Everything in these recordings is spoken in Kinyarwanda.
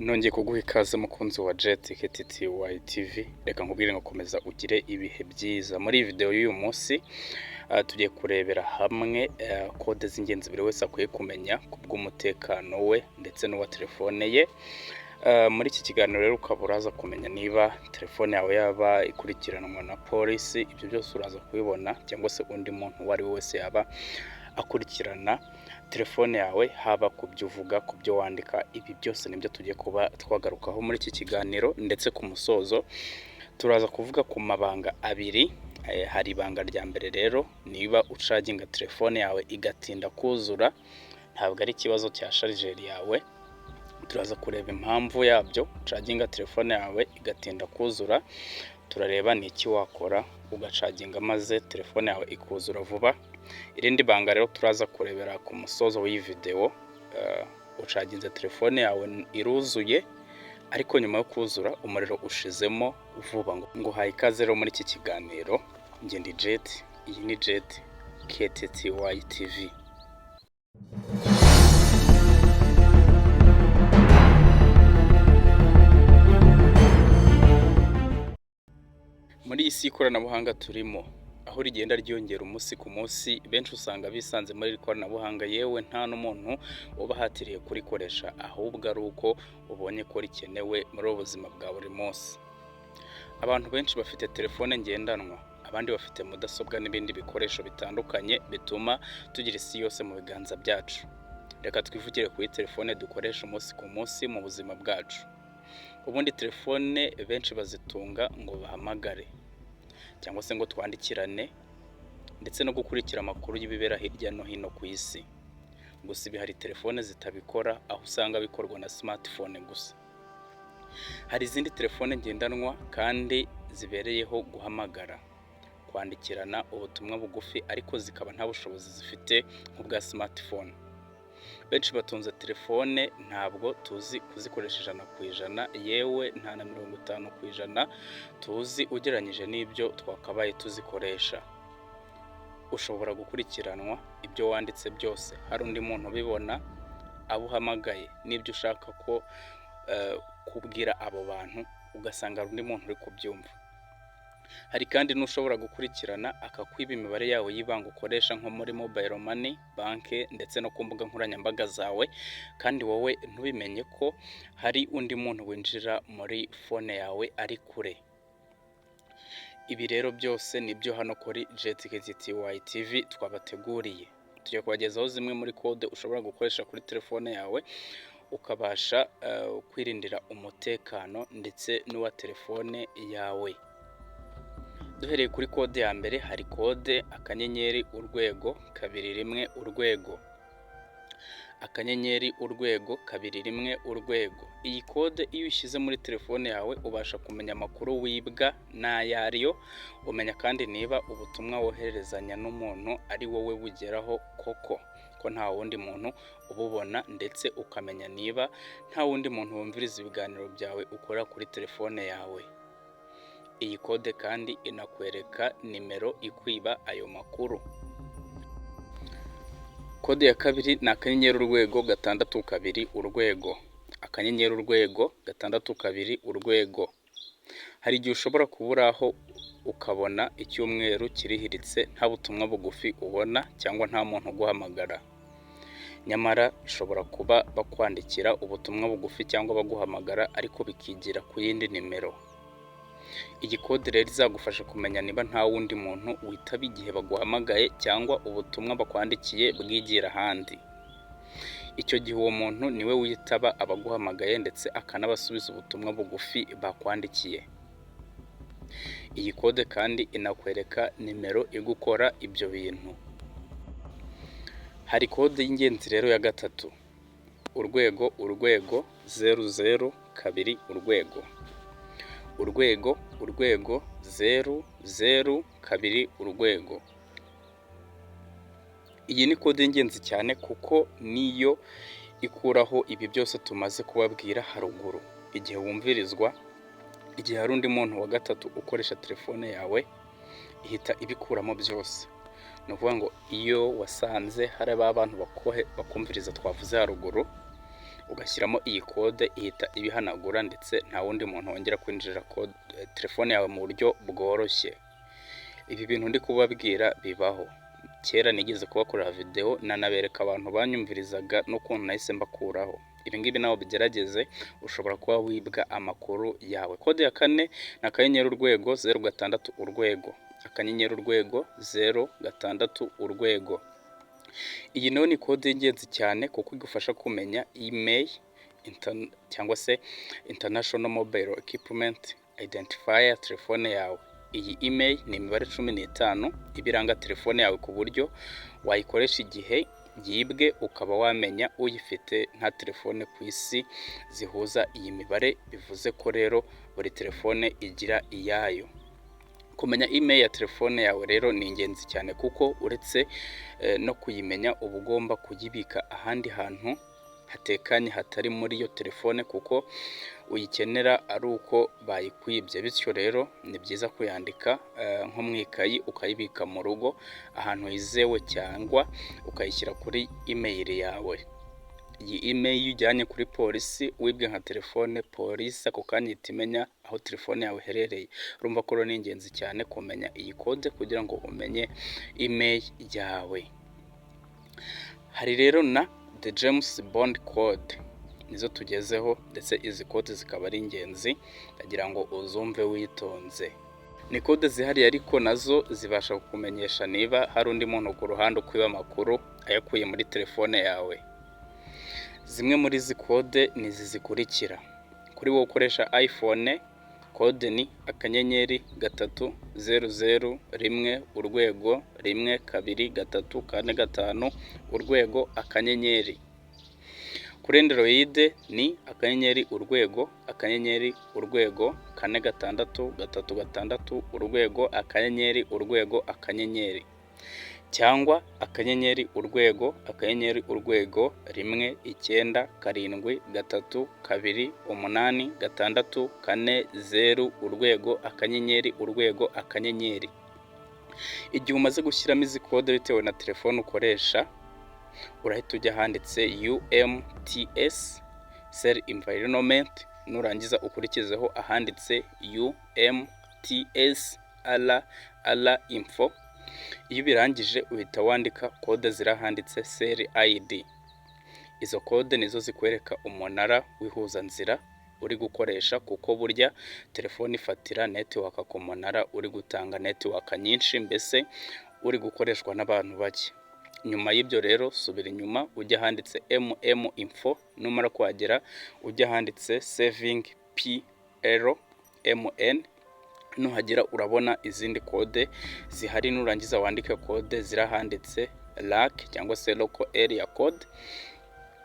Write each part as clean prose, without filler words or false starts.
Nongeye kuguha ikaze, mukunzi wa Jet KTTY TV. Reka nkubwire ngo komeza ugire ibihe byiza. Muri iyi video y'uyu munsi tugiye kurebera hamwe kode z'ingenzi buri wese akwiye kumenya ku bw'umutekano we ndetse n'uwa telefone ye. Muri iki kiganiro rero ukaba uraza kumenya niba telefone yawe yaba ikurikiranwa na polisi. Ibyo byose uraza kubibona, cyangwa se undi muntu uwo ari we wese yaba akurikirana telefone yawe, haba ku byo uvuga, ku byo wandika. Ibi byose nibyo tugiye kuba twagarukaho muri iki kiganiro. Ndetse ku musozo turaza kuvuga ku mabanga abiri. Hari ibanga rya mbere rero: niba ucaginga telefone yawe igatinda kuzura, ntabwo ari ikibazo cya charger yawe. Turaza kureba impamvu yabyo. Ucaginga telefone yawe igatinda kuzura, turareba ni iki wakora ugacaginga maze telefone yawe ikuzura vuba. Irindi banga rero turaza kurebera ku musozo w'iyi videwo: ucaginze telefone yawe iruzuye, ariko nyuma yo kuzura umuriro ushizemo vuba. Ngo uhaye ikaze rero muri iki kiganiro. Njye ndi Jet, iyi ni Jet KTTY TV. Muri iyi si y'ikoranabuhanga turimo, aho rigenda ryiyongera umunsi ku munsi, benshi usanga bisanze muri iri koranabuhanga, yewe nta n'umuntu ubahatiriye kurikoresha, ahubwo ari uko ubonye ko rikenewe muri ubu buzima bwa buri munsi. Abantu benshi bafite telefone ngendanwa, abandi bafite mudasobwa n'ibindi bikoresho bitandukanye bituma tugira isi yose mu biganza byacu. Reka twivugire kuri telefone dukoresha umunsi ku munsi mu buzima bwacu. Ubundi telefone benshi bazitunga ngo bahamagare cyangwa se ngo twandikirane, ndetse no gukurikira amakuru y'ibibera hirya no hino ku isi. Gusa ibi hari telefone zitabikora, aho usanga bikorwa na smartphone gusa. Hari izindi telefone ngendanwa kandi zibereyeho guhamagara, kwandikirana ubutumwa bugufi, ariko zikaba nta bushobozi zifite nk'ubwa smartphone. Benshi batunze telefone ntabwo tuzi kuzikoresha 100%, yewe nta na 50% tuzi ugereranyije n'ibyo twakabaye tuzikoresha. Ushobora gukurikiranwa, ibyo wanditse byose hari undi muntu ubibona, abo uhamagaye n'ibyo ushaka ko kubwira abo bantu, ugasanga hari undi muntu uri kubyumva. Hari kandi n'ushobora gukurikirana akakwiba imibare yawe y'ibanga ukoresha nko muri mobile money, banki ndetse no ku mbuga nkoranyambaga zawe, kandi wowe ntubimenye ko hari undi muntu winjira muri phone yawe ari kure. Ibi rero byose nibyo hano kuri JTKTY TV twabateguriye. Tugiye kubagezaho zimwe muri kode ushobora gukoresha kuri telefone yawe, ukabasha kwirindira umutekano ndetse n'uwa telefone yawe. Duhereye kuri kode ya mbere, hari kode *#21#, *#21#. Iyi kode iyo uyishyize muri telefone yawe, ubasha kumenya amakuru wibwa n'ayo ariyo. Umenya kandi niba ubutumwa wohererezanya n'umuntu ari wowe bugeraho koko, ko nta wundi muntu ububona, ndetse ukamenya niba nta wundi muntu wumviriza ibiganiro byawe ukora kuri telefone yawe. Iyi kode kandi inakwereka nimero ikwiba ayo makuru. Kode ya kabiri ni *#62#, *#62#. Hari igihe ushobora kuba aho ukabona icyumweru kirihiritse nta butumwa bugufi ubona cyangwa nta muntu uguhamagara. Nyamara bishobora kuba bakwandikira ubutumwa bugufi cyangwa baguhamagara, ariko bikigira ku yindi nimero. Iyi kode rero izagufasha kumenya niba nta wundi muntu witaba igihe baguhamagaye cyangwa ubutumwa bakwandikiye bwigira ahandi. Icyo gihe uwo muntu niwe witaba abaguhamagaye ndetse akanabasubiza ubutumwa bugufi bakwandikiye. Iyi kode kandi inakwereka nimero igukora ibyo bintu. Hari kode y'ingenzi rero ya gatatu: ##002#, ##002#. Iyi ni kode y'ingenzi cyane kuko niyo ikuraho ibi byose tumaze kubabwira haruguru. Igihe wumvirizwa, igihe hari undi muntu wa gatatu ukoresha telefone yawe, ihita ibikuramo byose. Ni ukuvuga ngo iyo wasanze hari ba bantu bakumviriza twavuze haruguru, ugashyiramo iyi kode, ihita ibihanagura, ndetse nta wundi muntu wongera kwinjira kode telefone yawe mu buryo bworoshye. Ibi bintu ndi kubabwira bibaho. Kera nigeze kubakorera videwo, nanabereka abantu banyumvirizaga n'ukuntu nahise mbakuraho. Ibi ngibi nawe ubigerageze, ushobora kuba wibwa amakuru yawe. Kode ya kane ni *#06#, *#06#. Iyi nayo ni kode y'ingenzi cyane kuko igufasha kumenya IMEI cyangwa se International Mobile Equipment Identifier telefone yawe. Iyi IMEI ni imibare 15 iba iranga telefone yawe, ku buryo wayikoresha igihe yibwe ukaba wamenya uyifite. Nta telefone ku isi zihuza iyi mibare, bivuze ko rero buri telefone igira iyayo. Kumenya IMEI ya telefone yawe rero ni ingenzi cyane, kuko uretse no kuyimenya, uba ugomba kuyibika ahandi hantu hatekanye hatari muri iyo telefone, kuko uyikenera ari uko bayikwibye. Bityo rero ni byiza kuyandika nko mu ikayi, ukayibika mu rugo ahantu hizewe, cyangwa ukayishyira kuri email yawe. Iyi IMEI iyo ujyanye kuri polisi wibwe nka telefone, polisi ako kanya ihita imenya aho telefone yawe iherereye. Urumva ko rero ni ingenzi cyane kumenya iyi kode kugira ngo umenye IMEI yawe. Hari rero na the James Bond code, nizo tugezeho, ndetse izi kode zikaba ari ingenzi, ndagira ngo uzumve witonze. Ni kode zihariye, ariko nazo zibasha kukumenyesha niba hari undi muntu ku ruhande ukwiba amakuru ayakuye muri telefone yawe. Zimwe muri izi kode ni izi zikurikira: kuri wowe ukoresha iPhone, kode ni *3001#123455#*. Kuri Android ni *#*4636#*#, cyangwa *#*19732864#*. Igihe umaze gushyiramo izi kode bitewe na telefone ukoresha, urahita ujya ahanditse UMTS Cell Environment, nurangiza ukurikizeho ahanditse UMTS RR Info. Iyo ubirangije uhita wandika kode ziri ahanditse Cell ID. Izo kode nizo zikwereka umunara w'ihuzanzira uri gukoresha, kuko burya telefone ifatira network ku munara uri gutanga network nyinshi, mbese uri gukoreshwa n'abantu bake. Nyuma y'ibyo rero, subira inyuma ujya ahanditse MM Info. Numara kuhagera ujya ahanditse Saving PLMN. Nuhagera urabona izindi kode zihari. Nurangiza wandike kode ziri ahanditse LAC cyangwa se Local Area Code.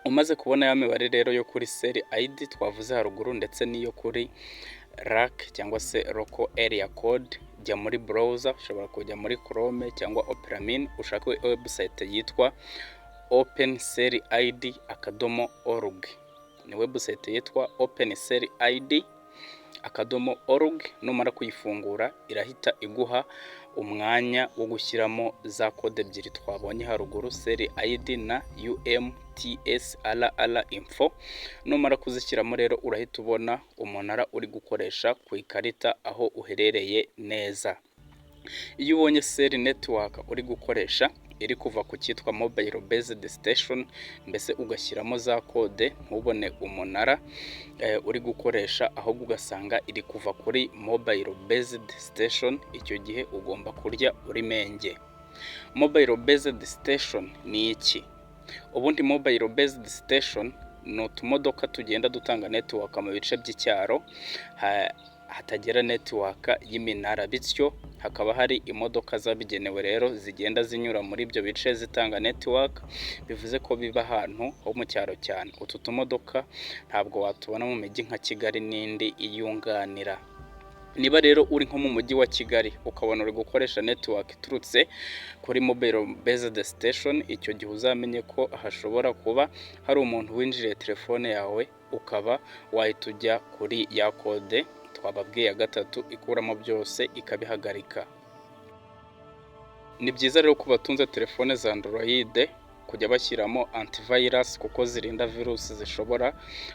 Umaze kubona ya mibare rero yo kuri Cell ID twavuze haruguru ndetse n'iyo kuri LAC cyangwa se Local Area Code, jya muri browser, ushobora kujya muri Chrome cyangwa Opera Mini, ushake website yitwa opencellid.org. Ni website yitwa opencellid.org. Numara kuyifungura irahita iguha umwanya wo gushyiramo za kode ebyiri twabonye haruguru, Cell ID na UMTS RR Info. Numara kuzishyiramo rero urahita ubona umunara uri gukoresha ku ikarita aho uherereye neza. Iyo ubonye cell network uri gukoresha iri kuva ku cyitwa mobile based station, mbese ugashyiramo za kode ntubone umunara uri gukoresha, ahubwo ugasanga iri kuva kuri mobile based station, icyo gihe ugomba kurya uri menge. Mobile based station ni iki ubundi? Mobile based station ni utumodoka tugenda dutanga network mu bice by'icyaro hatagera network y'iminara, bityo hakaba hari imodoka zabigenewe rero zigenda zinyura muri ibyo bice zitanga network, bivuze ko biba ahantu ho mu cyaro cyane. Utu tumodoka ntabwo watubona mu mijyi nka Kigali n'indi iyunganira. Niba rero uri nko mu mujyi wa Kigali ukabona uri gukoresha network iturutse kuri mobile based station, icyo gihe uzamenye ko hashobora kuba hari umuntu winjiriye telefone yawe, ukaba wahita ujya kuri ya kode twababwiye ya gatatu ikuramo byose ikabihagarika. Ni byiza rero ku batunze telefone za Android Kujya bashyiramo antivirus kuko zirinda virusi zishobora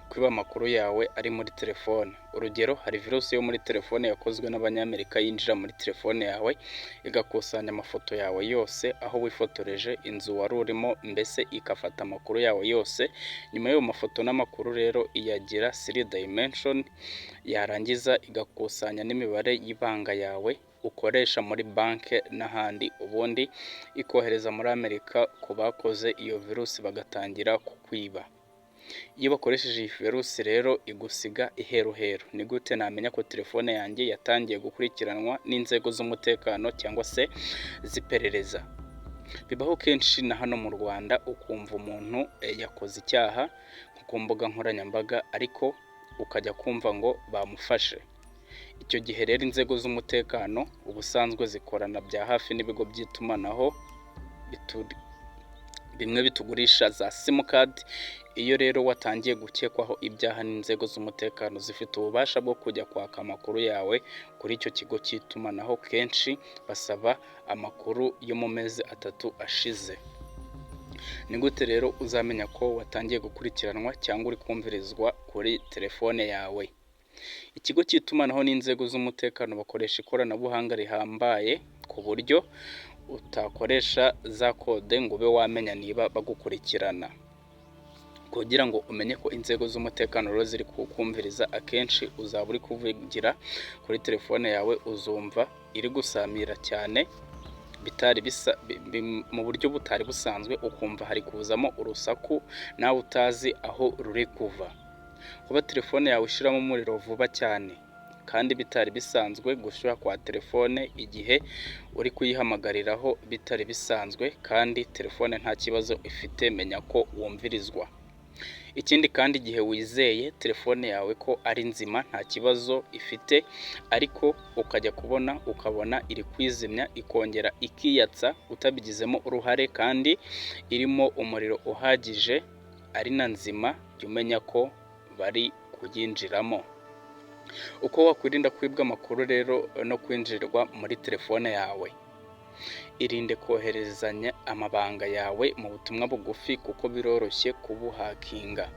kwiba amakuru yawe ari muri telefone. Urugero, hari virusi yo muri telefone yakozwe n'Abanyamerika yinjira muri telefone yawe igakusanya amafoto yawe yose, aho wifotoreje, inzu wari urimo, mbese igafata amakuru yawe yose. Nyuma y'ayo mafoto n'amakuru rero iyagira three dimension, yarangiza igakusanya n'imibare y'ibanga yawe ukoresha muri banki n'ahandi, ubundi ikohereza muri Amerika ku bakoze iyo virusi bagatangira kukwiba. Iyo bakoresheje iyi virusi rero igusiga iheruheru. Ni gute namenya ko telefone yanjye yatangiye gukurikiranwa n'inzego z'umutekano cyangwa se z'iperereza? Bibaho kenshi na hano mu Rwanda, ukumva umuntu yakoze icyaha nko ku mbuga nkoranyambaga, ariko ukajya kumva ngo bamufashe. Icyo gihe rero inzego z'umutekano ubusanzwe zikorana bya hafi n'ibigo by'itumanaho bimwe bitugurisha za simukadi. Iyo rero watangiye gukekwaho ibyaha n'inzego z'umutekano, zifite ububasha bwo kujya kwaka amakuru yawe kuri icyo kigo cy'itumanaho. Kenshi basaba amakuru yo mu mezi 3 ashize. Ni gute rero uzamenya ko watangiye gukurikiranwa cyangwa uri kumvirizwa kuri telefone yawe? Ikigo cy'itumanaho n'inzego z'umutekano bakoresha ikoranabuhanga rihambaye ku buryo utakoresha za kode ngo ube wamenya niba bagukurikirana. Kugira ngo umenye ko inzego z'umutekano rero ziri kukumviriza, akenshi uzaba uri kuvugira kuri telefone yawe, uzumva iri gusamira cyane bitari bisa mu buryo butari busanzwe, ukumva hari kuzamo urusaku nawe utazi aho ruri kuva. Kuba telefone yawe ishiramo umuriro vuba cyane kandi bitari bisanzwe, gushyuha kwa telefone igihe uri kuyihamagariraho bitari bisanzwe kandi telefone nta kibazo ifite, menya ko wumvirizwa. Ikindi kandi, igihe wizeye telefone yawe ko ari nzima, nta kibazo ifite, ariko ukajya kubona ukabona iri kwizimya ikongera ikiyatsa utabigizemo uruhare kandi irimo umuriro uhagije ari na nzima, jya umenya ko bari kuyinjiramo. Uko wakwirinda kwibwa amakuru rero no kwinjirirwa muri telefone yawe: irinde koherezanya amabanga yawe mu butumwa bugufi kuko biroroshye kubuhakinga.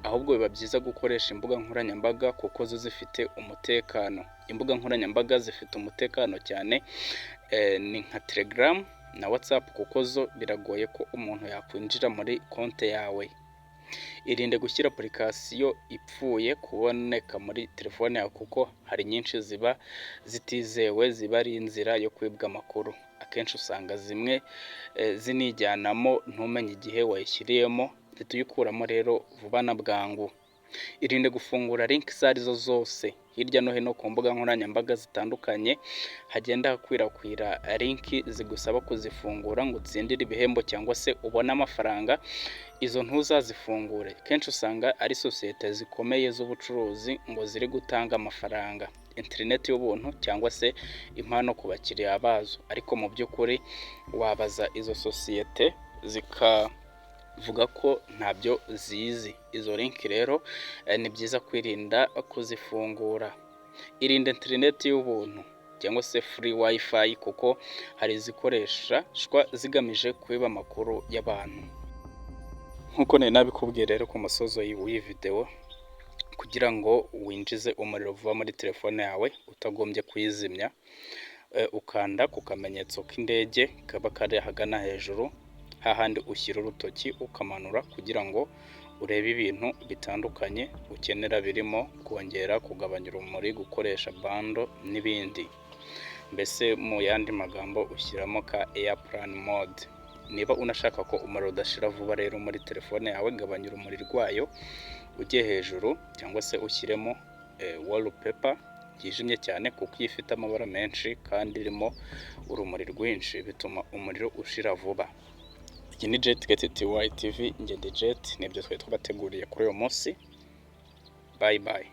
Ahubwo biba byiza gukoresha imbuga nkoranyambaga kuko zo zifite umutekano. Imbuga nkoranyambaga zifite umutekano cyane ni nka Telegram na WhatsApp, kuko zo biragoye ko umuntu yakwinjira muri konti yawe. Irinde gushyira application ipfuye kuboneka muri telefone yawe kuko hari nyinshi ziba zitizewe, ziba ari inzira yo kwibwa amakuru. Akenshi usanga zimwe zinijyanamo ntumenye igihe wayishyiriyemo, hita uyikuramo rero vuba na bwangu. Irinde gufungura link izo arizo zose. Hirya no hino ku mbuga nkoranyambaga zitandukanye hagenda hakwirakwira link zigusaba kuzifungura ngo utsindire ibihembo cyangwa se ubone amafaranga, izo ntuzazifungure. Kenshi usanga ari sosiyete zikomeye z'ubucuruzi ngo ziri gutanga amafaranga, interineti y'ubuntu cyangwa se impano ku bakiriya bazo, ariko mu by'ukuri wabaza izo sosiyete zikavuga ko ntabyo zizi. Izo link rero ni byiza kwirinda kuzifungura. Irinde interineti y'ubuntu cyangwa se free WiFi kuko hari izikoreshwa zigamije kwiba amakuru y'abantu. Nk'uko nari nabikubwiye rero ku musozo w'iyi videwo, kugira ngo winjize umuriro vuba muri telefone yawe utagombye kuyizimya, ukanda ku kamenyetso k'indege kaba kari ahagana hejuru, hahandi ushyira urutoki ukamanura kugira ngo urebe ibintu bitandukanye ukenera, birimo kongera, kugabanya urumuri, gukoresha bundle n'ibindi. Mbese mu yandi magambo ushyiramo ka airplane mode. Niba unashaka ko umuriro udashira vuba rero muri telefone yawe, gabanya urumuri rwayo ujye hejuru cyangwa se ushyiremo wallpaper yijimye cyane, kuko iyo ifite amabara menshi kandi irimo urumuri rwinshi bituma umuriro ushira vuba. Iyi ni Jet TY TV, njye ndi Jet, nibyo twari twabateguriye kuri uyu munsi. Bye bye.